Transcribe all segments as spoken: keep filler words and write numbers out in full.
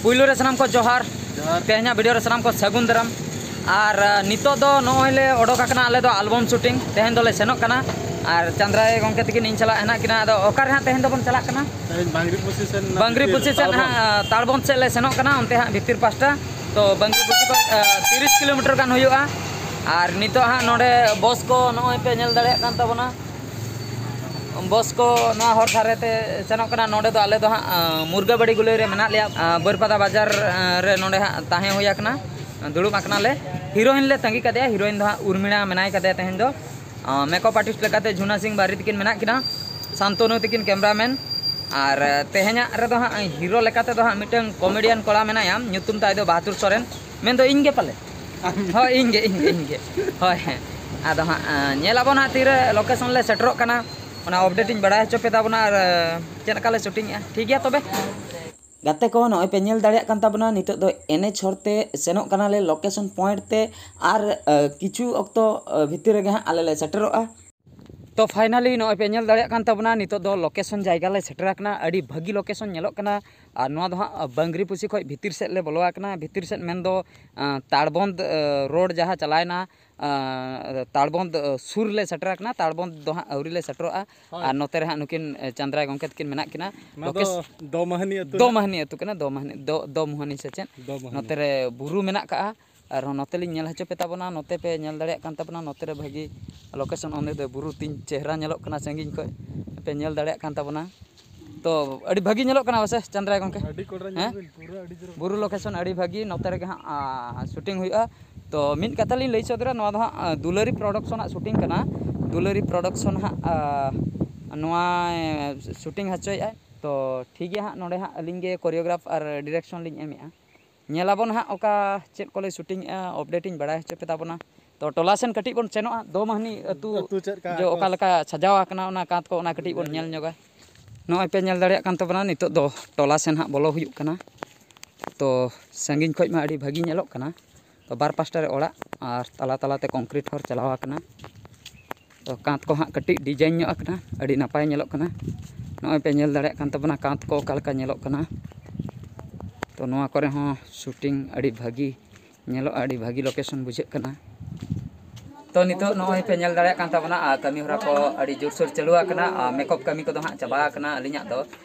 ᱯᱩᱭᱞᱩ ᱨᱮ ᱥᱟᱱᱟᱢ ᱠᱚ ᱡᱚᱦᱟᱨ᱾ ᱡᱚᱦᱟᱨ᱾ ᱛᱮᱦᱮᱧᱟᱜ ᱵᱷᱤᱰᱤᱭᱳ ᱨᱮ ᱥᱟᱱᱟᱢ ᱠᱚ ᱥᱟᱹᱜᱩᱱ ᱫᱟᱨᱟᱢ᱾ ᱟᱨ ᱱᱤᱛᱚᱜ ᱫᱚ ᱱᱚᱜᱼᱚᱭ ᱞᱮ ᱚᱰᱚᱠ ᱟᱠᱟᱱᱟ ᱟᱞᱮ ᱫᱚ ᱟᱞᱵᱚᱢ ᱥᱩᱴᱤᱝ᱾ ᱛᱮᱦᱮᱧ ᱫᱚᱞᱮ ᱥᱮᱱᱚᱜ ᱠᱟᱱᱟ᱾ ᱟᱨ ᱪᱟᱸᱫᱽᱨᱟᱭ ᱜᱚᱢᱠᱮ ᱛᱟᱹᱠᱤᱱ ᱤᱧ ᱥᱟᱞᱟᱜ ᱦᱮᱱᱟᱜ ᱠᱤᱱᱟ᱾ ᱟᱫᱚ ᱚᱠᱟ ᱨᱮ ᱦᱟᱸᱜ ᱛᱮᱦᱮᱧ ᱫᱚᱵᱚᱱ ᱪᱟᱞᱟᱜ ᱠᱟᱱᱟ? ᱛᱮᱦᱮᱧ ᱵᱟᱝᱨᱤ ᱯᱩᱥᱤ ᱥᱮᱱ ᱵᱟᱝᱨᱤ ᱯᱩᱥᱤ ᱥᱮᱫ ᱦᱟᱸᱜ ᱛᱟᱲᱵᱚᱱᱫᱷ ᱥᱮᱫ ᱞᱮ ᱥᱮᱱᱚᱜ ᱠᱟᱱᱟ, ᱚᱱᱛᱮ ᱦᱟᱸᱜ ᱵᱷᱤᱛᱤᱨ ᱯᱟᱥᱴᱟ᱾ ᱛᱚ ᱵᱟᱝᱨᱤ ᱯᱩᱥᱤ ᱠᱷᱚᱱ ᱛᱤᱨᱤᱥ ᱠᱤᱞᱳᱢᱤᱴᱟᱨ ᱜᱟᱱ ᱦᱩᱭᱩᱜᱼᱟ᱾ ᱟᱨ ᱱᱤᱛᱚᱜ ᱦᱟᱸᱜ ᱱᱚᱰᱮ ᱵᱚᱥ ᱠᱚ ᱱᱚᱜᱼᱚᱭ ᱯᱮ ᱧᱮᱞ ᱫᱟᱲᱮᱭᱟᱜ ᱠᱟᱱ ᱛᱟᱵᱚᱱᱟ᱾ ᱵᱚᱥ ᱠᱚ ᱱᱚᱣᱟ ᱦᱚᱨ ᱫᱷᱟᱨᱮ ᱛᱮ ᱥᱮᱱᱚᱜ ᱠᱟᱱᱟ᱾ ᱱᱚᱰᱮ ᱫᱚ ᱟᱞᱮ ᱫᱚ ᱦᱟᱸᱜ ᱢᱩᱨᱜᱟᱵᱟᱲᱤ ᱜᱩᱞᱟᱹᱭ ᱨᱮ ᱢᱮᱱᱟᱜ ᱞᱮᱭᱟ᱾ ᱵᱟᱹᱨᱯᱟᱫᱟ ᱵᱟᱡᱟᱨ ᱨᱮ ᱱᱚᱰᱮ ᱦᱟᱸᱜ ᱛᱟᱦᱮᱸ ᱦᱩᱭ ᱟᱠᱟᱱᱟ, ᱫᱩᱲᱩᱵ ᱟᱠᱟᱱᱟᱞᱮ᱾ ᱦᱤᱨᱳᱭᱤᱱ ᱞᱮ ᱛᱟᱺᱜᱤ ᱠᱟᱫᱮᱭᱟ᱾ ᱦᱤᱨᱳᱭᱤᱱ ᱫᱚ ᱦᱟᱸᱜ ᱩᱨᱢᱤᱲᱟ ᱢᱮᱱᱟᱭ ᱠᱟᱫᱮᱭᱟ ᱛᱮᱦᱮᱧ ᱫᱚ᱾ ᱢᱮᱠᱟᱯ ᱟᱨᱴᱤᱥᱴ ᱞᱮᱠᱟᱛᱮ ᱡᱷᱩᱱᱟ ᱥᱤᱝ ᱵᱟᱨᱤ ᱛᱟᱹᱠᱤᱱ ᱢᱮᱱᱟᱜ ᱠᱤᱱᱟ, ᱥᱟᱱᱛᱚᱱᱩ ᱛᱟᱹᱠᱤᱱ ᱠᱮᱢᱨᱟᱢᱮᱱ᱾ ᱟᱨ ᱛᱮᱦᱮᱧᱟᱜ ᱨᱮᱫᱚ ᱦᱟᱸᱜ ᱦᱤᱨᱳ ᱞᱮᱠᱟ ᱛᱮᱫᱚ ᱦᱟᱸᱜ ᱢᱤᱫᱴᱟᱝ ᱠᱚᱢᱮᱰᱤᱭᱟᱱ ᱠᱚᱲᱟ ᱢᱮᱱᱟᱭᱟ, ᱧᱩᱛᱩᱢ ᱛᱟᱭ ᱫᱚ ᱵᱟᱦᱟᱫᱩᱨ ᱥᱚᱨᱮᱱ᱾ ᱢᱮᱱᱫᱚ ᱤᱧ ᱜᱮ ᱯᱟᱞᱮ? ᱦᱳᱭ, ᱤᱧ ᱜᱮ, ᱤᱧ ᱜᱮ, ᱤᱧ ᱜᱮ᱾ ᱦᱳᱭ, ᱦᱮᱸ᱾ ᱟᱫᱚ ᱦᱟᱸᱜ ᱧᱮᱞ ᱟᱵᱚᱱ ᱦᱟᱸᱜ ᱛᱤᱨᱮ ᱞᱳᱠᱮᱥᱚᱱ ᱞᱮ ᱥᱮᱴᱮᱨᱚᱜ ᱠᱟᱱᱟ, ᱚᱱᱟ ᱟᱯᱰᱮᱴ ᱤᱧ ᱵᱟᱲᱟᱭ ᱦᱚᱪᱚ ᱯᱮ ᱛᱟᱵᱚᱱᱟ᱾ ᱟᱨ ᱪᱮᱫ ᱞᱮᱠᱟ ᱞᱮ ᱥᱩᱴᱤᱝ ᱮᱜᱼᱟ, ᱴᱷᱤᱠ ᱜᱮᱭᱟ ᱛᱚᱵᱮ᱾ ᱜᱟᱛᱮ ᱠᱚ, ᱱᱚᱜᱼᱚᱭ ᱯᱮ ᱧᱮᱞ ᱫᱟᱲᱮᱭᱟᱜ ᱠᱟᱱ ᱛᱟᱵᱚᱱᱟ, ᱱᱤᱛᱚᱜ ᱫᱚ ᱮᱱ ᱮᱭᱤᱪ ᱦᱚᱨᱛᱮ ᱥᱮᱱᱚᱜ ᱠᱟᱱᱟᱞᱮ ᱞᱳᱠᱮᱥᱚᱱ ᱯᱚᱭᱮᱱᱴ ᱛᱮ᱾ ᱟᱨ ᱠᱤᱪᱷᱩ ᱚᱠᱛᱚ ᱵᱷᱤᱛᱤᱨ ᱨᱮᱜᱮ ᱦᱟᱸᱜ ᱟᱞᱮ ᱞᱮ ᱥᱮᱴᱮᱨᱚᱜᱼᱟ᱾ ᱛᱚ ᱯᱷᱟᱭᱱᱟᱞᱤ ᱱᱚᱜᱼᱚᱭ ᱯᱮ ᱧᱮᱞ ᱫᱟᱲᱮᱭᱟᱜ ᱠᱟᱱ ᱛᱟᱵᱚᱱᱟ, ᱱᱤᱛᱚᱜ ᱫᱚ ᱞᱳᱠᱮᱥᱚᱱ ᱡᱟᱭᱜᱟ ᱞᱮ ᱥᱮᱴᱮᱨ ᱟᱠᱟᱱᱟ᱾ ᱟᱹᱰᱤ ᱵᱷᱟᱹᱜᱤ ᱞᱳᱠᱮᱥᱚᱱ ᱧᱮᱞᱚᱜ ᱠᱟᱱᱟ᱾ ᱟᱨ ᱱᱚᱣᱟ ᱫᱚ ᱦᱟᱸᱜ ᱵᱟᱝᱨᱤ ᱯᱩᱥᱤ ᱠᱷᱚᱱ ᱵᱷᱤᱛᱤᱨ ᱥᱮᱫ ᱞᱮ ᱵᱚᱞᱚ ᱟᱠᱟᱱᱟ᱾ ᱵᱷᱤᱛᱤᱨ ᱥᱮᱫ ᱢᱮᱱᱫᱚ ᱛᱟᱲᱵᱚᱱᱫ ᱨᱳᱰ ᱡᱟᱦᱟᱸ ᱪᱟᱞᱟᱣᱮᱱᱟ, ᱛᱟᱲᱵᱚᱱᱫ ᱥᱩᱨ ᱞᱮ ᱥᱮᱴᱮᱨ ᱟᱠᱟᱱᱟ᱾ ᱛᱟᱲᱵᱚᱱᱫ ᱫᱚ ᱦᱟᱸᱜ ᱟᱹᱣᱨᱤ ᱞᱮ ᱥᱮᱴᱮᱨᱚᱜᱼᱟ᱾ ᱟᱨ ᱱᱚᱛᱮ ᱨᱮ ᱦᱟᱸᱜ ᱱᱩᱠᱤᱱ ᱪᱟᱸᱫᱽᱨᱟᱭ ᱜᱚᱢᱠᱮ ᱛᱟᱹᱠᱤᱱ ᱢᱮᱱᱟᱜ ᱠᱤᱱᱟ᱾ ᱱᱚᱣᱟ ᱫᱚ ᱫᱚᱢᱟᱦᱟᱱᱤ ᱟᱹᱛᱩ ᱨᱮᱱᱟᱜ? ᱫᱚᱢᱟᱦᱟᱱᱤ ᱟᱹᱛᱩ ᱠᱟᱱᱟ, ᱫᱚᱢᱟᱦᱟᱱᱤ, ᱫᱚ-, ᱫᱚᱢᱩᱦᱟᱱᱤ ᱥᱮ ᱪᱮᱫ? ᱫᱚᱢᱟᱦᱟᱱᱤ᱾ ᱱᱚᱛᱮ ᱨᱮ ᱵᱩᱨᱩ ᱢᱮᱱᱟᱜ ᱠᱟᱜᱼᱟ᱾ ᱟᱨᱦᱚᱸ ᱱᱚᱛᱮ ᱞᱤᱧ ᱧᱮᱞ ᱦᱚᱪᱚ ᱯᱮ ᱛᱟᱵᱚᱱᱟ, ᱱᱚᱛᱮ ᱯᱮ ᱧᱮᱞ ᱫᱟᱲᱮᱭᱟᱜ ᱠᱟᱱ ᱛᱟᱵᱚᱱᱟ, ᱱᱚᱛᱮ ᱨᱮ ᱵᱷᱟᱹᱜᱤ ᱞᱳᱠᱮᱥᱚᱱ, ᱚᱸᱰᱮ ᱫᱚ ᱵᱩᱨᱩ ᱛᱤᱧ ᱪᱮᱦᱨᱟ ᱧᱮᱞᱚᱜ ᱠᱟᱱᱟ ᱥᱟᱺᱜᱤᱧ ᱠᱷᱚᱱ, ᱯᱮ ᱧᱮᱞ ᱫᱟᱲᱮᱭᱟᱜ ᱠᱟᱱ ᱛᱟᱵᱚᱱᱟ᱾ ᱛᱚ ᱟᱹᱰᱤ ᱵᱷᱟᱹᱜᱤ ᱧᱮᱞᱚᱜ ᱠᱟᱱᱟ ᱯᱟᱥᱮ ᱪᱟᱸᱫᱽᱨᱟᱭ ᱜᱚᱢᱠᱮ? ᱟᱹᱰᱤ ᱠᱚᱰᱨᱟ ᱧᱮᱞ ᱦᱮᱸ? ᱵᱤᱱ, ᱯᱩᱨᱟᱹ ᱟᱹᱰᱤ ᱪᱚᱨᱚᱠ᱾ ᱵᱩᱨᱩ ᱞᱳᱠᱮᱥᱚᱱ ᱟᱹᱰᱤ ᱵᱷᱟᱹᱜᱤ, ᱱᱚᱛᱮ ᱨᱮᱜᱮ ᱦᱟᱸᱜ ᱥᱩᱴᱤᱝ ᱦᱩᱭᱩᱜᱼᱟ᱾ ᱛᱚ ᱢᱤᱫ ᱠᱟᱛᱷᱟ ᱞᱤᱧ ᱞᱟᱹᱭ ᱥᱚᱫᱚᱨᱟ, ᱱᱚᱣᱟ ᱫᱚ ᱦᱟᱸᱜ ᱫᱩᱞᱟᱹᱨᱤ ᱯᱨᱚᱰᱟᱠᱥᱚᱱᱟᱜ ᱥᱩᱴᱤᱝ ᱠᱟᱱᱟ᱾ ᱫᱩᱞᱟᱹᱨᱤ ᱯᱨᱚᱰᱟᱠᱥᱚᱱ ᱦᱟᱸᱜ ᱱᱚᱣᱟ ᱥᱩᱴᱤᱝ ᱦᱚᱪᱚᱭᱮᱫᱼᱟᱭ᱾ ᱛᱚ ᱴᱷᱤᱠ ᱜᱮᱭᱟ ᱦᱟᱸᱜ, ᱱᱚᱰᱮ ᱦᱟᱸᱜ ᱟᱹᱞᱤᱧ ᱜᱮ ᱠᱳᱨᱤᱭᱳᱜᱨᱟᱯᱷ ᱟᱨ ᱰᱤᱨᱮᱠᱥᱚᱱ ᱞᱤᱧ ᱮᱢᱮᱫᱼᱟ᱾ ᱧᱮᱞᱟᱵᱚᱱ ᱦᱟᱸᱜ ᱚᱠᱟ ᱪᱮᱫ ᱠᱚᱞᱮ ᱥᱩᱴᱤᱝ ᱮᱜᱼᱟ, ᱟᱯᱰᱮᱴ ᱤᱧ ᱵᱟᱲᱟᱭ ᱦᱚᱪᱚ ᱯᱮ ᱛᱟᱵᱚᱱᱟ᱾ ᱛᱚ ᱴᱚᱞᱟ ᱥᱮᱱ ᱠᱟᱹᱴᱤᱡ ᱵᱚᱱ ᱥᱮᱱᱚᱜᱼᱟ, ᱫᱚᱢᱟᱦᱟᱱᱤ ᱟᱹᱛᱩ ᱟᱹᱛᱩ ᱪᱮᱫ ᱞᱮᱠᱟ ᱡᱮ ᱠᱚ ᱚᱠᱟ ᱞᱮᱠᱟ ᱥᱟᱡᱟᱣ ᱟᱠᱟᱱᱟ, ᱚᱱᱟ ᱠᱟᱸᱛ ᱠᱚ, ᱚᱱᱟ ᱠᱟᱹᱴᱤᱡ ᱵᱚᱱ ᱧᱮᱞ ᱧᱚᱜᱟ᱾ ᱱᱚᱜᱼᱚᱭ ᱯᱮ ᱧᱮᱞ ᱫᱟᱲᱮᱭᱟᱜ ᱠᱟᱱ ᱛᱟᱵᱚᱱᱟ, ᱱᱤᱛᱚᱜ ᱫᱚ ᱴᱚᱞᱟ ᱥᱮᱱ ᱦᱟᱸᱜ ᱵᱚᱞᱚ ᱦᱩᱭᱩᱜ ᱠᱟᱱᱟ᱾ ᱛᱚ ᱥᱟᱺᱜᱤᱧ ᱠᱷᱚᱡ ᱢᱟ ᱟᱹᱰᱤ ᱵᱷᱟᱹᱜᱤ ᱧᱮᱞᱚᱜ ᱠᱟᱱᱟ᱾ ᱛᱚ ᱵᱟᱨ ᱯᱟᱥᱴᱟ ᱨᱮ ᱚᱲᱟᱜ ᱟᱨ ᱛᱟᱞᱟ ᱛᱟᱞᱟᱛᱮ ᱠᱚᱝᱠᱨᱤᱴ ᱦᱚᱨ ᱪᱟᱞᱟᱣ ᱟᱠᱟᱱᱟ᱾ ᱛᱚ ᱠᱟᱸᱛ ᱠᱚ ᱦᱟᱸᱜ ᱠᱟᱹᱴᱤᱡ ᱰᱤᱡᱟᱭᱤᱱ ᱧᱚᱜ ᱟᱠᱟᱱᱟ, ᱟᱹᱰᱤ ᱱᱟᱯᱟᱭ ᱧᱮᱞᱚᱜ ᱠᱟᱱᱟ᱾ ᱱᱚᱜᱼᱚᱭ ᱯᱮ ᱧᱮᱞ ᱫᱟᱲᱮᱭᱟᱜ ᱠᱟᱱ ᱛᱟᱵᱚᱱᱟ ᱠᱟᱸᱛ ᱠᱚ ᱚᱠᱟ ᱞᱮᱠᱟ ᱧᱮᱞᱚᱜ ᱠᱟᱱᱟ᱾ ᱛᱚ ᱱᱚᱣᱟ ᱠᱚᱨᱮ ᱦᱚᱸ ᱥᱩᱴᱤᱝ ᱟᱹᱰᱤ ᱵᱷᱟᱹᱜᱤ ᱧᱮᱞᱚᱜᱼᱟ, ᱟᱹᱰᱤ ᱵᱷᱟᱹᱜᱤ ᱞᱳᱠᱮᱥᱚᱱ ᱵᱩᱡᱷᱟᱹᱜ ᱠᱟᱱᱟ᱾ ᱛᱚ ᱱᱤᱛᱚᱜ ᱱᱚᱜᱼᱚᱭ ᱯᱮ ᱧᱮᱞ ᱫᱟᱲᱮᱭᱟᱜ ᱠᱟᱱ ᱛᱟᱵᱚᱱᱟ, ᱟᱨ ᱠᱟᱹᱢᱤ ᱦᱚᱨᱟ ᱠᱚ ᱟᱹᱰᱤ ᱡᱳᱨᱥᱳᱨ ᱪᱟᱹᱞᱩ ᱟᱠᱟᱱᱟ᱾ ᱟᱨ ᱢᱮᱠᱚᱯ ᱠᱟᱹᱢᱤ ᱠᱚᱫᱚ ᱦᱟᱸᱜ ᱪᱟᱵᱟ ᱟᱠᱟᱱᱟ ᱟᱹᱞᱤᱧᱟᱜ ᱫᱚ᱾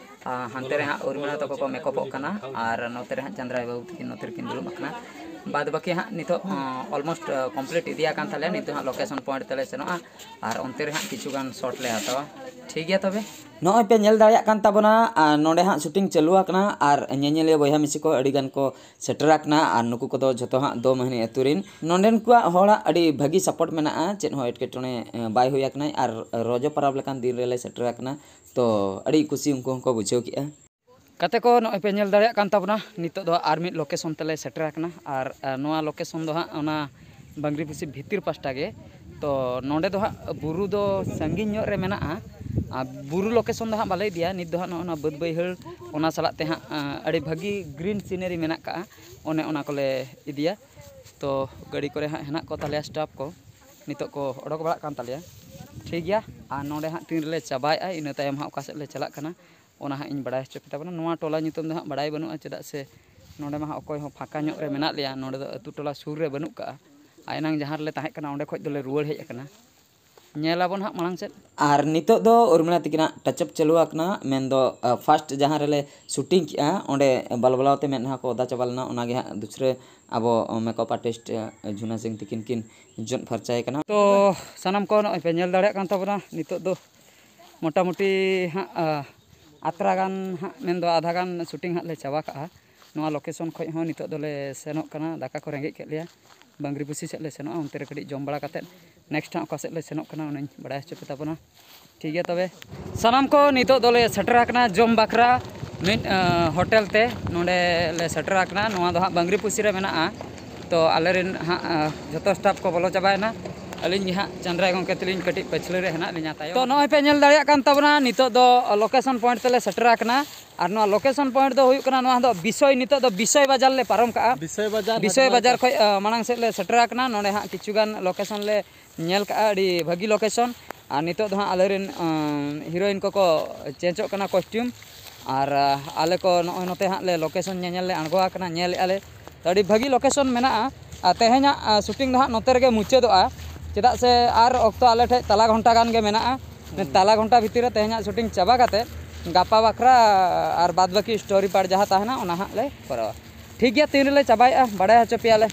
ᱟᱨ ᱦᱟᱱᱛᱮ ᱨᱮ ᱦᱟᱸᱜ ᱩᱨᱢᱤᱞᱟ ᱛᱟᱠᱚ ᱠᱚ ᱢᱮᱠᱚᱯᱚᱜ ᱠᱟᱱᱟ, ᱟᱨ ᱱᱚᱛᱮ ᱨᱮ ᱦᱟᱸᱜ ᱪᱟᱸᱫᱽᱨᱟᱭ ᱵᱟᱹᱵᱩ ᱛᱟᱹᱠᱤᱱ ᱱᱚᱛᱮ ᱨᱮᱠᱤᱱ ᱫᱩᱲᱩᱵ ᱟᱠᱟᱱᱟ᱾ ᱵᱟᱫ ᱵᱟᱹᱠᱤ ᱦᱟᱸᱜ ᱱᱤᱛᱚᱜ ᱚᱞᱢᱳᱥᱴ ᱠᱚᱢᱯᱞᱤᱴ ᱤᱫᱤ ᱟᱠᱟᱱ ᱛᱟᱞᱮᱭᱟ᱾ ᱱᱤᱛᱚᱜ ᱦᱟᱸᱜ ᱞᱳᱠᱮᱥᱚᱱ ᱯᱚᱭᱮᱱᱴ ᱛᱮᱞᱮ ᱥᱮᱱᱚᱜᱼᱟ, ᱟᱨ ᱚᱱᱛᱮ ᱨᱮ ᱦᱟᱸᱜ ᱠᱤᱪᱷᱩ ᱜᱟᱱ ᱥᱚᱴ ᱞᱮ ᱦᱟᱛᱟᱣᱟ᱾ ᱴᱷᱤᱠ ᱜᱮᱭᱟ ᱛᱚᱵᱮ᱾ ᱱᱚᱜᱼᱚᱭ ᱯᱮ ᱧᱮᱞ ᱫᱟᱲᱮᱭᱟᱜ ᱠᱟᱱ ᱛᱟᱵᱚᱱᱟ, ᱟᱨ ᱱᱚᱰᱮ ᱦᱟᱸᱜ ᱥᱩᱴᱤᱝ ᱪᱟᱹᱞᱩ ᱟᱠᱟᱱᱟ, ᱟᱨ ᱧᱮᱧᱮᱞᱤᱭᱟᱹ ᱵᱚᱭᱦᱟ ᱢᱤᱥᱤ ᱠᱚ ᱟᱹᱰᱤ ᱜᱟᱱ ᱠᱚ ᱥᱮᱴᱮᱨ ᱟᱠᱟᱱᱟ᱾ ᱟᱨ ᱱᱩᱠᱩ ᱠᱚᱫᱚ ᱡᱷᱚᱛᱚ ᱦᱟᱸᱜ ᱫᱚ ᱢᱟᱹᱦᱱᱤ ᱟᱹᱛᱩ ᱨᱮᱱ᱾ ᱱᱚᱰᱮᱱ ᱠᱚᱣᱟᱜ ᱦᱚᱲᱟᱜ ᱟᱹᱰᱤ ᱵᱷᱟᱹᱜᱤ ᱥᱟᱯᱳᱨᱴ ᱢᱮᱱᱟᱜᱼᱟ, ᱪᱮᱫ ᱦᱚᱸ ᱮᱴᱠᱮᱴᱚᱬᱮ ᱮ, ᱵᱟᱭ ᱦᱩᱭ ᱟᱠᱟᱱᱟ᱾ ᱟᱨ ᱨᱚᱡᱚ ᱯᱚᱨᱚᱵᱽ ᱞᱮᱠᱟᱱ ᱫᱤᱱ ᱨᱮᱞᱮ ᱥᱮᱴᱮᱨ ᱟᱠᱟᱱᱟ, ᱛᱚ ᱟᱹᱰᱤ ᱠᱩᱥᱤ ᱩᱱᱠᱩ ᱦᱚᱸᱠᱚ ᱵᱩᱡᱷᱟᱹᱣ ᱠᱮᱜᱼᱟ᱾ ᱜᱟᱛᱮ ᱠᱚ, ᱱᱚᱜᱼᱚᱭ ᱯᱮ ᱧᱮᱞ ᱫᱟᱲᱮᱭᱟᱜ ᱠᱟᱱ ᱛᱟᱵᱚᱱᱟ, ᱱᱤᱛᱚᱜ ᱫᱚ ᱟᱨ ᱢᱤᱫ ᱞᱳᱠᱮᱥᱚᱱ ᱛᱮᱞᱮ ᱥᱮᱴᱮᱨ ᱟᱠᱟᱱᱟ᱾ ᱟᱨ ᱮ, ᱱᱚᱣᱟ ᱞᱳᱠᱮᱥᱚᱱ ᱫᱚ ᱦᱟᱸᱜ ᱚᱱᱟ ᱵᱟᱝᱨᱤ ᱯᱩᱥᱤ ᱵᱷᱤᱛᱤᱨ ᱯᱟᱥᱴᱟ ᱜᱮ᱾ ᱛᱚ ᱱᱚᱰᱮ ᱫᱚ ᱦᱟᱸᱜ ᱵᱩᱨᱩ ᱫᱚ ᱥᱟᱺᱜᱤᱧ ᱧᱚᱜ ᱨᱮ ᱢᱮᱱᱟᱜᱼᱟ᱾ ᱟᱨ ᱵᱩᱨᱩ ᱞᱳᱠᱮᱥᱚᱱ ᱫᱚ ᱦᱟᱸᱜ ᱵᱟᱞᱮ ᱤᱫᱤᱭᱟ ᱱᱤᱛ ᱫᱚ ᱦᱟᱸᱜ, ᱱᱚᱜᱼᱚ ᱱᱚᱣᱟ ᱵᱟᱹᱫᱽ ᱵᱟᱹᱭᱦᱟᱹᱲ, ᱚᱱᱟ ᱥᱟᱞᱟᱜ ᱛᱮ ᱦᱟᱸᱜ ᱮ, ᱟᱹᱰᱤ ᱵᱷᱟᱹᱜᱤ ᱜᱨᱤᱱ ᱥᱤᱱᱟᱨᱤ ᱢᱮᱱᱟᱜ ᱠᱟᱜᱼᱟ, ᱚᱱᱮ ᱚᱱᱟ ᱠᱚᱞᱮ ᱤᱫᱤᱭᱟ᱾ ᱛᱚ ᱜᱟᱹᱰᱤ ᱠᱚᱨᱮ ᱦᱟᱸᱜ ᱦᱮᱱᱟᱜ ᱠᱚ ᱛᱟᱞᱮᱭᱟ ᱥᱴᱟᱯ ᱠᱚ, ᱱᱤᱛᱚᱜ ᱠᱚ ᱚᱰᱚᱠ ᱵᱟᱲᱟᱜ ᱠᱟᱱ ᱛᱟᱞᱮᱭᱟ᱾ ᱴᱷᱤᱠ ᱜᱮᱭᱟ, ᱟᱨ ᱱᱚᱰᱮ ᱦᱟᱸᱜ ᱛᱤᱱ ᱨᱮᱞᱮ ᱪᱟᱵᱟᱭᱮᱜᱼᱟ, ᱤᱱᱟᱹ ᱛᱟᱭᱚᱢ ᱦᱟᱸᱜ ᱚᱠᱟ ᱥᱮᱫ ᱞᱮ ᱪᱟᱞᱟᱜ ᱠᱟᱱᱟ, ᱚᱱᱟ ᱦᱟᱸᱜ ᱤᱧ ᱵᱟᱲᱟᱭ ᱦᱚᱪᱚ ᱯᱮ ᱛᱟᱵᱚᱱᱟ᱾ ᱱᱚᱣᱟ ᱴᱚᱞᱟ ᱧᱩᱛᱩᱢ ᱫᱚ ᱦᱟᱸᱜ ᱵᱟᱲᱟᱭ ᱵᱟᱹᱱᱩᱜᱼᱟ, ᱪᱮᱫᱟᱜ ᱥᱮ ᱱᱚᱰᱮ ᱢᱟ ᱦᱟᱸᱜ ᱚᱠᱚᱭ ᱦᱚᱸ ᱯᱷᱟᱸᱠᱟ ᱧᱚᱜ ᱨᱮ ᱢᱮᱱᱟᱜ ᱞᱮᱭᱟ, ᱱᱚᱰᱮ ᱫᱚ ᱟᱹᱛᱩ ᱴᱚᱞᱟ ᱥᱩᱨ ᱨᱮ ᱵᱟᱹᱱᱩᱜ ᱠᱟᱜᱼᱟ᱾ ᱟᱨ ᱮᱱᱟᱝ ᱡᱟᱦᱟᱸ ᱨᱮᱞᱮ ᱛᱟᱦᱮᱸ ᱠᱟᱱᱟ, ᱚᱸᱰᱮ ᱠᱷᱚᱡ ᱫᱚᱞᱮ ᱨᱩᱣᱟᱹᱲ ᱦᱮᱡ ᱟᱠᱟᱱᱟ᱾ ᱧᱮᱞ ᱟᱵᱚᱱ ᱦᱟᱸᱜ ᱢᱟᱲᱟᱝ ᱥᱮᱫ᱾ ᱟᱨ ᱱᱤᱛᱚᱜ ᱫᱚ ᱩᱨᱢᱤᱞᱟ ᱛᱤᱠᱤᱱᱟᱜ ᱴᱟᱪᱟᱯ ᱪᱟᱹᱞᱩ ᱟᱠᱟᱱᱟ, ᱢᱮᱱᱫᱚ ᱯᱷᱟᱥᱴ ᱡᱟᱦᱟᱸ ᱨᱮᱞᱮ ᱥᱩᱴᱤᱝ ᱠᱮᱜᱼᱟ, ᱚᱸᱰᱮ ᱵᱟᱞᱵᱟᱞᱟᱣ ᱛᱮ ᱢᱮᱫᱦᱟ ᱠᱚ ᱚᱫᱟ ᱪᱟᱵᱟ ᱞᱮᱱᱟ᱾ ᱚᱱᱟᱜᱮ ᱦᱟᱸᱜ ᱫᱩᱥᱨᱟᱹ ᱟᱵᱚ ᱢᱮᱠᱚᱯ ᱟᱨᱴᱤᱥᱴ ᱡᱷᱩᱱᱟ ᱥᱤᱝ ᱛᱤᱠᱤᱱ ᱠᱤᱱ ᱡᱚᱫ ᱯᱷᱟᱨᱪᱟᱭᱮ ᱠᱟᱱᱟ᱾ ᱛᱚ ᱥᱟᱱᱟᱢ ᱠᱚ ᱱᱚᱜᱼᱚᱭ ᱯᱮ ᱧᱮᱞ ᱫᱟᱲᱮᱭᱟᱜ ᱠᱟᱱ ᱛᱟᱵᱚᱱᱟ, ᱱᱤᱛᱚᱜ ᱫᱚ ᱢᱚᱴᱟᱢᱩᱴᱤ ᱦᱟᱸᱜ ᱟ, ᱟᱛᱨᱟ ᱜᱟᱱ ᱦᱟᱸᱜ, ᱢᱮᱱᱫᱚ ᱟᱫᱷᱟ ᱜᱟᱱ ᱥᱩᱴᱤᱝ ᱦᱟᱸᱜ ᱞᱮ ᱪᱟᱵᱟ ᱠᱟᱜᱼᱟ᱾ ᱱᱚᱣᱟ ᱞᱳᱠᱮᱥᱚᱱ ᱠᱷᱚᱡ ᱦᱚᱸ ᱱᱤᱛᱚᱜ ᱫᱚᱞᱮ ᱥᱮᱱᱚᱜ ᱠᱟᱱᱟ, ᱫᱟᱠᱟ ᱠᱚ ᱨᱮᱸᱜᱮᱡ ᱠᱮᱫ ᱞᱮᱭᱟ, ᱵᱟᱝᱨᱤ ᱯᱩᱥᱤ ᱥᱮᱫ ᱞᱮ ᱥᱮᱱᱚᱜᱼᱟ, ᱚᱱᱛᱮ ᱨᱮ ᱠᱟᱹᱴᱤᱡ ᱡᱚᱢ ᱵᱟᱲᱟ ᱠᱟᱛᱮᱫ ᱱᱮᱠᱥᱴ ᱦᱟᱸᱜ ᱚᱠᱟ ᱥᱮᱫ ᱞᱮ ᱥᱮᱱᱚᱜ ᱠᱟᱱᱟ, ᱚᱱᱟᱧ ᱵᱟᱲᱟᱭ ᱦᱚᱪᱚ ᱯᱮ ᱛᱟᱵᱚᱱᱟ᱾ ᱴᱷᱤᱠ ᱜᱮᱭᱟ ᱛᱚᱵᱮ, ᱥᱟᱱᱟᱢ ᱠᱚ ᱱᱤᱛᱚᱜ ᱫᱚᱞᱮ ᱥᱮᱴᱮᱨ ᱟᱠᱟᱱᱟ ᱡᱚᱢ ᱵᱟᱠᱷᱨᱟ ᱢᱤᱫ ᱟ, ᱦᱳᱴᱮᱞ ᱛᱮ᱾ ᱱᱚᱰᱮ ᱞᱮ ᱥᱮᱴᱮᱨ ᱟᱠᱟᱱᱟ, ᱱᱚᱣᱟ ᱫᱚ ᱦᱟᱸᱜ ᱵᱟᱝᱨᱤ ᱯᱩᱥᱤ ᱨᱮ ᱢᱮᱱᱟᱜᱼᱟ᱾ ᱛᱚ ᱟᱞᱮᱨᱮᱱ ᱦᱟᱸᱜ ᱟ, ᱡᱷᱚᱛᱚ ᱥᱴᱟᱯ ᱠᱚ ᱵᱚᱞᱚ ᱪᱟᱵᱟᱭᱮᱱᱟ, ᱟᱹᱞᱤᱧ ᱜᱮ ᱦᱟᱸᱜ ᱪᱟᱸᱫᱽᱨᱟᱭ ᱜᱚᱢᱠᱮ ᱛᱟᱹᱞᱤᱧ ᱠᱟᱹᱴᱤᱡ ᱯᱟᱹᱪᱷᱞᱟᱹ ᱨᱮ ᱦᱮᱱᱟᱜ ᱞᱤᱧᱟ ᱛᱟᱭᱚᱢ᱾ ᱛᱚ ᱱᱚᱜᱼᱚᱭ ᱯᱮ ᱧᱮᱞ ᱫᱟᱲᱮᱭᱟᱜ ᱠᱟᱱ ᱛᱟᱵᱚᱱᱟ, ᱱᱤᱛᱚᱜ ᱫᱚ ᱞᱳᱠᱮᱥᱚᱱ ᱯᱚᱭᱮᱱᱴ ᱛᱮᱞᱮ ᱥᱮᱴᱮᱨ ᱟᱠᱟᱱᱟ᱾ ᱟᱨ ᱱᱚᱣᱟ ᱞᱳᱠᱮᱥᱚᱱ ᱯᱚᱭᱮᱱᱴ ᱫᱚ ᱦᱩᱭᱩᱜ ᱠᱟᱱᱟ, ᱱᱚᱣᱟ ᱫᱚ ᱵᱤᱥᱚᱭ, ᱱᱤᱛᱚᱜ ᱫᱚ ᱵᱤᱥᱚᱭ ᱵᱟᱡᱟᱨ ᱞᱮ ᱯᱟᱨᱚᱢ ᱠᱟᱜᱼᱟ᱾ ᱵᱤᱥᱚᱭ ᱵᱟᱡᱟᱨ ᱵᱤᱥᱚᱭ ᱦᱟᱴ ᱵᱟᱡᱟᱨ ᱢᱟᱨᱠᱮᱴ᱾ ᱠᱷᱚᱡ ᱟ, ᱢᱟᱲᱟᱝ ᱥᱮᱫ ᱞᱮ ᱥᱮᱴᱮᱨ ᱟᱠᱟᱱᱟ᱾ ᱱᱚᱰᱮ ᱦᱟᱸᱜ ᱠᱤᱪᱷᱩ ᱜᱟᱱ ᱞᱳᱠᱮᱥᱚᱱ ᱞᱮ ᱧᱮᱞ ᱠᱟᱜᱼᱟ, ᱟᱹᱰᱤ ᱵᱷᱟᱹᱜᱤ ᱞᱳᱠᱮᱥᱚᱱ᱾ ᱟᱨ ᱱᱤᱛᱚᱜ ᱫᱚ ᱦᱟᱸᱜ ᱟᱞᱮᱨᱮᱱ ᱟ, ᱦᱤᱨᱳᱭᱤᱱ ᱠᱚᱠᱚ ᱪᱮᱧᱡᱚᱜ ᱠᱟᱱᱟ ᱠᱚᱥᱴᱤᱭᱩᱢ᱾ ᱟᱨ ᱟᱞᱮ ᱠᱚ ᱱᱚᱜᱼᱚᱭ ᱱᱚᱛᱮ ᱦᱟᱸᱜ ᱞᱮ ᱞᱳᱠᱮᱥᱚᱱ ᱧᱮᱧᱮᱞ ᱞᱮ ᱟᱬᱜᱚ ᱟᱠᱟᱱᱟ, ᱧᱮᱞᱮᱫᱼᱟ ᱞᱮ᱾ ᱛᱚ ᱟᱹᱰᱤ ᱵᱷᱟᱹᱜᱤ ᱞᱳᱠᱮᱥᱚᱱ ᱢᱮᱱᱟᱜᱼᱟ᱾ ᱟᱨ ᱛᱮᱦᱮᱧᱟᱜ ᱥᱩᱴᱤᱝ ᱫᱚ ᱦᱟᱸᱜ ᱱᱚᱛᱮ ᱨᱮᱜᱮ ᱢᱩᱪᱟᱹᱫᱚᱜᱼᱟ, ᱪᱮᱫᱟᱜ ᱥᱮ ᱟᱨ ᱚᱠᱛᱚ ᱟᱞᱮ ᱴᱷᱮᱡ ᱛᱟᱞᱟ ᱜᱷᱚᱱᱴᱟ ᱜᱟᱱ ᱜᱮ ᱢᱮᱱᱟᱜᱼᱟ᱾ ᱛᱟᱞᱟ ᱜᱷᱚᱱᱴᱟ ᱵᱷᱤᱛᱤᱨ ᱨᱮ ᱛᱮᱦᱮᱧᱟᱜ ᱥᱩᱴᱤᱝ ᱪᱟᱵᱟ ᱠᱟᱛᱮ ᱜᱟᱯᱟ ᱵᱟᱠᱷᱨᱟ ᱟᱨ ᱵᱟᱫ ᱵᱟᱹᱠᱤ ᱥᱴᱳᱨᱤ ᱯᱟᱨᱴ ᱡᱟᱦᱟᱸ ᱛᱟᱦᱮᱱᱟ ᱚᱱᱟ ᱦᱟᱸᱜ ᱞᱮ ᱠᱚᱨᱟᱣᱟ᱾ ᱴᱷᱤᱠ ᱜᱮᱭᱟ, ᱛᱤᱱ ᱨᱮᱞᱮ ᱪᱟᱵᱟᱭᱮᱫᱼᱟ ᱵᱟᱲᱟᱭ ᱦᱚᱪᱚ ᱯᱮᱭᱟᱞᱮ᱾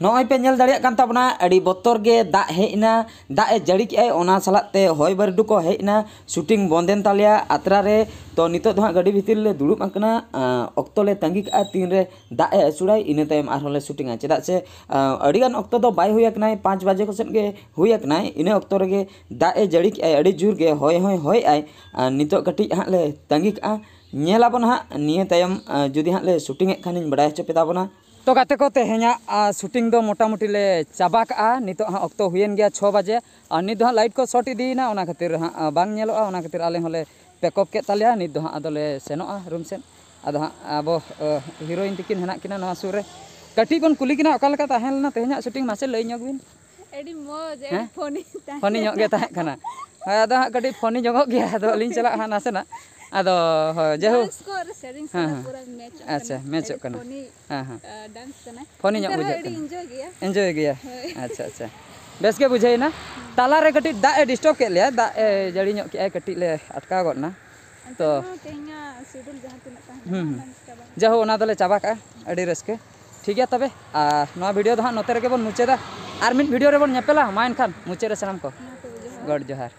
ᱱᱚᱜᱼᱚᱭ ᱯᱮ ᱧᱮᱞ ᱫᱟᱲᱮᱭᱟᱜ ᱠᱟᱱ ᱛᱟᱵᱚᱱᱟ, ᱟᱹᱰᱤ ᱵᱚᱛᱚᱨ ᱜᱮ ᱫᱟᱜ ᱦᱮᱡ ᱮᱱᱟ, ᱫᱟᱜ ᱮ ᱡᱟᱹᱲᱤ ᱠᱮᱜᱼᱟᱭ, ᱚᱱᱟ ᱥᱟᱞᱟᱜ ᱛᱮ ᱦᱚᱭ ᱵᱟᱹᱨᱰᱩ ᱠᱚ ᱦᱮᱡ ᱮᱱᱟ, ᱥᱩᱴᱤᱝ ᱵᱚᱱᱫᱮᱱ ᱛᱟᱞᱮᱭᱟ ᱟᱛᱨᱟ ᱨᱮ᱾ ᱛᱚ ᱱᱤᱛᱚᱜ ᱫᱚ ᱦᱟᱸᱜ ᱜᱟᱹᱰᱤ ᱵᱷᱤᱛᱤᱨ ᱨᱮᱞᱮ ᱫᱩᱲᱩᱵ ᱟᱠᱟᱱᱟ, ᱟᱸ, ᱚᱠᱛᱚ ᱞᱮ ᱛᱟᱺᱜᱤ ᱠᱟᱜᱼᱟ ᱛᱤᱱ ᱨᱮ ᱫᱟᱜ ᱮ ᱟᱹᱥᱩᱲᱟᱭ, ᱤᱱᱟᱹ ᱛᱟᱭᱚᱢ ᱟᱨᱦᱚᱸ ᱞᱮ ᱥᱩᱴᱤᱝᱟ᱾ ᱪᱮᱫᱟᱜ ᱥᱮ ᱟᱸ, ᱟᱹᱰᱤ ᱜᱟᱱ ᱚᱠᱛᱚ ᱫᱚ ᱵᱟᱭ ᱦᱩᱭ ᱟᱠᱟᱱᱟᱭ, ᱯᱟᱸᱪ ᱵᱟᱡᱮ ᱠᱚ ᱥᱮᱫ ᱜᱮ ᱦᱩᱭ ᱟᱠᱟᱱᱟᱭ, ᱤᱱᱟᱹ ᱚᱠᱛᱚ ᱨᱮᱜᱮ ᱫᱟᱜ ᱮ ᱡᱟᱹᱲᱤ ᱠᱮᱜᱼᱟᱭ, ᱟᱹᱰᱤ ᱡᱳᱨ ᱜᱮ ᱦᱚᱭ ᱦᱚᱸᱭ ᱦᱚᱭᱮᱜᱼᱟᱭ᱾ ᱟᱨ ᱱᱤᱛᱚᱜ ᱠᱟᱹᱴᱤᱡ ᱦᱟᱸᱜ ᱞᱮ ᱛᱟᱺᱜᱤ ᱠᱟᱜᱼᱟ, ᱧᱮᱞ ᱟᱵᱚᱱ ᱦᱟᱸᱜ ᱱᱤᱭᱟᱹ ᱛᱟᱭᱚᱢ, ᱟᱸ, ᱡᱩᱫᱤ ᱦᱟᱸᱜ ᱞᱮ ᱥᱩᱴᱤᱝ ᱮᱫ ᱠᱷᱟᱱᱤᱧ ᱵᱟᱲᱟᱭ ᱦᱚᱪᱚ ᱯᱮ ᱛᱟᱵᱚᱱᱟ᱾ ᱛᱚ ᱜᱟᱛᱮ ᱠᱚ, ᱛᱮᱦᱮᱧᱟᱜ, ᱟ, ᱥᱩᱴᱤᱝ ᱫᱚ ᱢᱚᱴᱟᱢᱩᱴᱤ ᱞᱮ ᱪᱟᱵᱟ ᱠᱟᱜᱼᱟ᱾ ᱱᱤᱛᱚᱜ ᱦᱟᱸᱜ ᱚᱠᱛᱚ ᱦᱩᱭᱮᱱ ᱜᱮᱭᱟ ᱪᱷᱚ ᱵᱟᱡᱮ, ᱟᱨ ᱱᱤᱛ ᱫᱚ ᱦᱟᱸᱜ ᱞᱟᱭᱤᱴ ᱠᱚ ᱥᱚᱨᱴ ᱤᱫᱤᱭᱮᱱᱟ, ᱚᱱᱟ ᱠᱷᱟᱹᱛᱤᱨ ᱦᱟᱸᱜ, ᱟ, ᱵᱟᱝ ᱧᱮᱞᱚᱜᱼᱟ, ᱚᱱᱟ ᱠᱷᱟᱹᱛᱤᱨ ᱟᱞᱮ ᱦᱚᱸᱞᱮ ᱯᱮᱠ ᱟᱯ ᱠᱮᱫ ᱛᱟᱞᱮᱭᱟ᱾ ᱱᱤᱛ ᱫᱚ ᱦᱟᱸᱜ ᱟᱫᱚ ᱞᱮ ᱥᱮᱱᱚᱜᱼᱟ ᱨᱩᱢ ᱥᱮᱫ᱾ ᱟᱫᱚ ᱦᱟᱸᱜ ᱟᱵᱚ, ᱟ, ᱦᱤᱨᱳᱭᱤᱱ ᱛᱤᱠᱤᱱ ᱦᱮᱱᱟᱜ ᱠᱤᱱᱟ ᱱᱚᱣᱟ ᱥᱩᱨ ᱨᱮ, ᱠᱟᱹᱴᱤᱡ ᱵᱚᱱ ᱠᱩᱞᱤ ᱠᱤᱱᱟ ᱚᱠᱟ ᱞᱮᱠᱟ ᱛᱟᱦᱮᱸ ᱞᱮᱱᱟ ᱛᱮᱦᱮᱧᱟᱜ ᱥᱩᱴᱤᱝ, ᱢᱟᱥᱮ ᱞᱟᱹᱭ ᱧᱚᱜ ᱵᱤᱱ᱾ ᱟᱹᱰᱤ ᱢᱚᱡᱽ, ᱟᱹᱰᱤ ᱦᱮᱸ? ᱯᱷᱚᱱᱤ ᱛᱟᱦᱮᱸ ᱯᱷᱚᱱᱤ ᱧᱚᱜ ᱜᱮ ᱛᱟᱦᱮᱸ ᱠᱟᱱᱟ᱾ ᱦᱳᱭ, ᱟᱫᱚ ᱦᱟᱸᱜ ᱠᱟᱹᱴᱤᱡ ᱯᱷᱚᱱᱤ ᱧᱚᱜᱚᱜ ᱜᱮᱭᱟ, ᱟᱫᱚ ᱟᱹᱞᱤᱧ ᱪᱟᱞᱟᱜ ᱦᱟᱸᱜ ᱱᱟᱥᱮᱱᱟᱜ᱾ ᱟᱫᱚ ᱦᱳᱭ, ᱡᱟᱭᱦᱳᱠ᱾ ᱰᱟᱱᱥ ᱠᱚ ᱟᱨ ᱥᱮᱨᱮᱧ ᱦᱮᱸ, ᱥᱟᱞᱟᱜ ᱦᱮᱸ᱾ ᱯᱩᱨᱟᱹ ᱢᱮᱪᱚᱜ ᱟᱪᱪᱷᱟ, ᱠᱟᱱᱟ᱾ ᱢᱮᱪᱚᱜ ᱟᱹᱰᱤ ᱠᱟᱱᱟ᱾ ᱯᱷᱚᱱᱤ, ᱦᱮᱸ, ᱦᱮᱸ᱾ ᱟ, ᱰᱟᱱᱥ ᱠᱟᱱᱟ᱾ ᱯᱷᱚᱱᱤ ᱧᱚᱜ ᱮᱱᱛᱮ ᱨᱮᱦᱚᱸ ᱵᱩᱡᱷᱟᱹᱜ ᱟᱹᱰᱤ ᱠᱟᱱᱟ᱾ ᱤᱱᱡᱚᱭ ᱜᱮᱭᱟ᱾ ᱮᱱᱡᱚᱭ ᱜᱮᱭᱟ᱾ ᱦᱳᱭ᱾ ᱟᱪᱪᱷᱟ, ᱟᱪᱪᱷᱟ᱾ ᱵᱮᱥ ᱜᱮ ᱵᱩᱡᱷᱟᱹᱣᱮᱱᱟ᱾ ᱛᱟᱞᱟᱨᱮ ᱠᱟᱹᱴᱤᱡ ᱫᱟᱜ ᱮ ᱰᱤᱥᱴᱟᱵᱽ ᱠᱮᱫ ᱞᱮᱭᱟ, ᱫᱟᱜ ᱮ ᱡᱟᱹᱲᱤ ᱧᱚᱜ ᱠᱮᱜᱼᱟᱭ, ᱠᱟᱹᱴᱤᱡ ᱞᱮ ᱟᱴᱠᱟᱣ ᱜᱚᱫ ᱮᱱᱟ᱾ ᱮᱱᱛᱮ ᱛᱚ ᱨᱮᱦᱚᱸ ᱛᱮᱦᱮᱧᱟᱜ ᱥᱤᱰᱩᱞ ᱡᱟᱦᱟᱸ ᱛᱤᱱᱟᱹᱜ ᱛᱟᱦᱮᱸ ᱦᱩᱸ, ᱞᱮᱱᱟ, ᱦᱩᱸ᱾ ᱚᱱᱟ ᱪᱟᱵᱟ ᱠᱟᱱᱟ᱾ ᱡᱟᱭᱦᱳᱠ, ᱚᱱᱟ ᱫᱚᱞᱮ ᱪᱟᱵᱟ ᱠᱟᱜᱼᱟ, ᱟᱹᱰᱤ ᱨᱟᱹᱥᱠᱟᱹ᱾ ᱴᱷᱤᱠ ᱜᱮᱭᱟ ᱛᱚᱵᱮ, ᱟᱨ ᱱᱚᱣᱟ ᱵᱷᱤᱰᱤᱭᱳ ᱫᱚ ᱦᱟᱸᱜ ᱱᱚᱛᱮ ᱨᱮᱜᱮ ᱵᱚᱱ ᱢᱩᱪᱟᱹᱫᱟ᱾ ᱟᱨ ᱢᱤᱫ ᱵᱷᱤᱰᱤᱭᱳ ᱨᱮᱵᱚᱱ ᱧᱮᱯᱮᱞᱟ, ᱢᱟ ᱮᱱᱠᱷᱟᱱ ᱢᱩᱪᱟᱹᱫ ᱨᱮ ᱥᱟᱱᱟᱢ ᱠᱚ ᱢᱟ ᱛᱚᱵᱮ, ᱡᱚᱦᱟᱨ᱾ ᱜᱚᱰ ᱡᱚᱦᱟᱨ᱾